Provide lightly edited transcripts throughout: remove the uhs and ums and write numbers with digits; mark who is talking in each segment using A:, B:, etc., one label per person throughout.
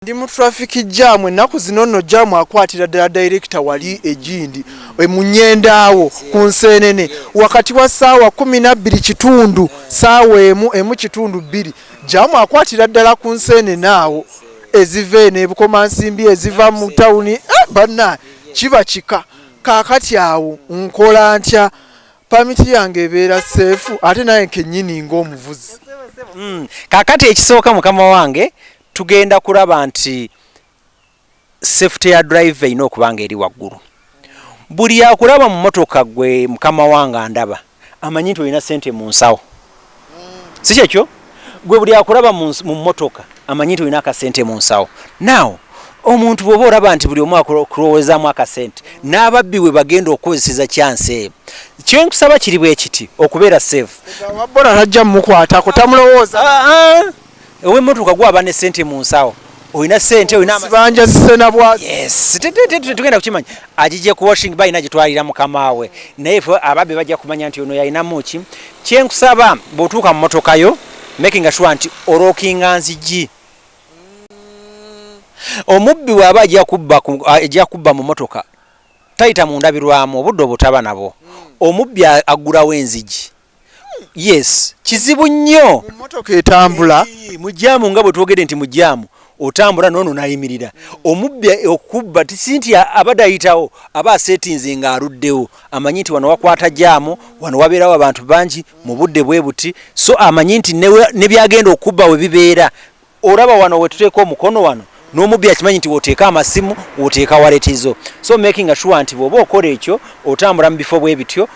A: Ndi mu traffic jam ennaku zino nno, jam akwatira ddala director wali egindi emunyendaawo ku nseenene wakati wa ssaawa 12 kitundu, ssaawa 1, 1:45. Jam akwatira ddala ku nseenene awo eziva eno ebukomansimbi, eziva mu tawuni. Banna, kiba kika. Kaakati awo nkola ntya? Permit yange ebeera safe ate naye kennyini ng'omuvuzi?
B: Kaakati ekisooka, mukama wange, tugenda kulaba nti safety ya driver erina okuba nga eri waggulu. Buli akulaba mu motoka, gwe mukama wange andaba, amanyi nti olina sente mu nsawo, si kyekyo? Gwe buli akulaba mu motoka amanyi nti olina akasente mu nsawo. Now omuntu bw'oba olaba nti buli omu akulowoozaamu akasente, n'ababbi we bagenda okukozeseza chance eyo. Kyenkusaba kiri bwe kiti: okubeera safe,
A: Wabola tajja mumukwatako, tamulowooza.
B: Ah, ah. Ow'emmotoka gwaba ne sente mu nsawo, olina sente, olina
A: Sibanja zisena bwazi.
B: Yes, tugenda kukimanya agijje ku washing, balina gitwalira mukama we, naye fe ababbi bajja kumanya nti ono yalinamu ki. Kyenkusaba, bw'otuuka mu motoka yo, making sure nti olockinga nzigi. Omubbi bw'aba ajja kubba mu motoka, tayita mu ndabirwamu, obudde obutaba nabo. Omubbi aggulawo enzigi. Yes, kizibu nnyo.
A: Mu motoka etambula?
B: Mu jam, nga bwe twogedde nti mu jam otambula noono nayimirira, omubbi okubba si nti abadde ayitawo, aba asetinze ng'aluddewo, amanyi nti wano wakwata jam, wano wabeerawo abantu bangi mu budde bwe buti, so amanyi nti ne byagenda okubba we bibeera. Olaba wano we tuteeka omukono wano, n'omubbi akimanyi nti woteeka amasimu, woteeka wallet zo. So making sure nti bw'oba okola ekyo, otambula mu bifo bwe bityo,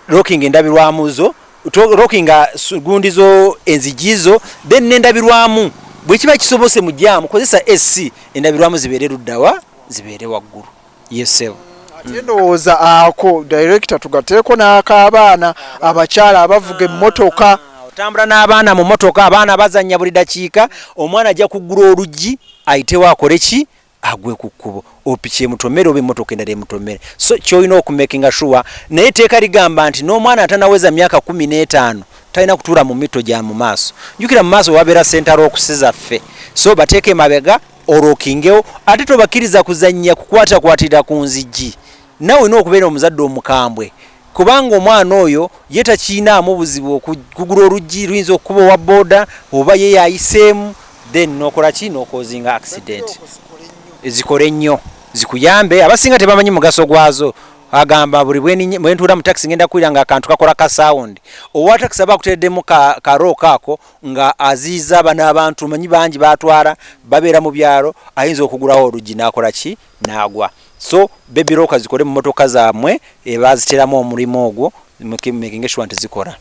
B: locking endabirwamu zo, lockinga gundi zo, enzigi zo, then n'endabirwamu bwe kiba kisobose mu jam, kozesa AC, endabirwamu zibeere luddawa? Zibeere waggulu. Yes, sir.
A: Ate ndowooza ako, director, tugateeko n'ak'abaana, abakyala abavuga emmotoka.
B: Otambula n'abaana mu motoka, abaana bazannya buli dakiika. Omwana ajja kuggula oluggi ayitewo, akole ki? Agwe ku kkubo, opiki emutomere oba emmotoka endala emutomere. So kyolina okumakinga sure, naye etteeka ligamba nti n'omwana atanaweza myaka 15 talina kutuula mu mito gya mu maaso. Jjukira mu maaso wabeera center locks zaffe, so bateeke emabega, olockingewo. Ate tobakkiriza kuzannya kukwatakwatira ku nzigi. Nawe olina okubeera omuzadde omukambwe, kubanga omwana oyo ye takiinaamu buzibu okugula oluggi, luyinza okukuba owa booda oba ye yayiseemu, then nokola ki? Nocausinga accident. Zikole nnyo, zikuyambe. Abasinga tebamanyi mugaso gwazo. Agamba buli bwentuula mu taxi ngenda kuwulira nga akantu kakola ka sound. Owa taxi aba akuteereddemu ka lock ako nga aziyiza bano abantu. Manyi bangi batwala babeera mu byalo, ayinza okugulawo oluggi n'akola ki? N'agwa. So baby lock zikole mu motoka zammwe, ebaziteramu omulimu ogwo, making sure nti zikola.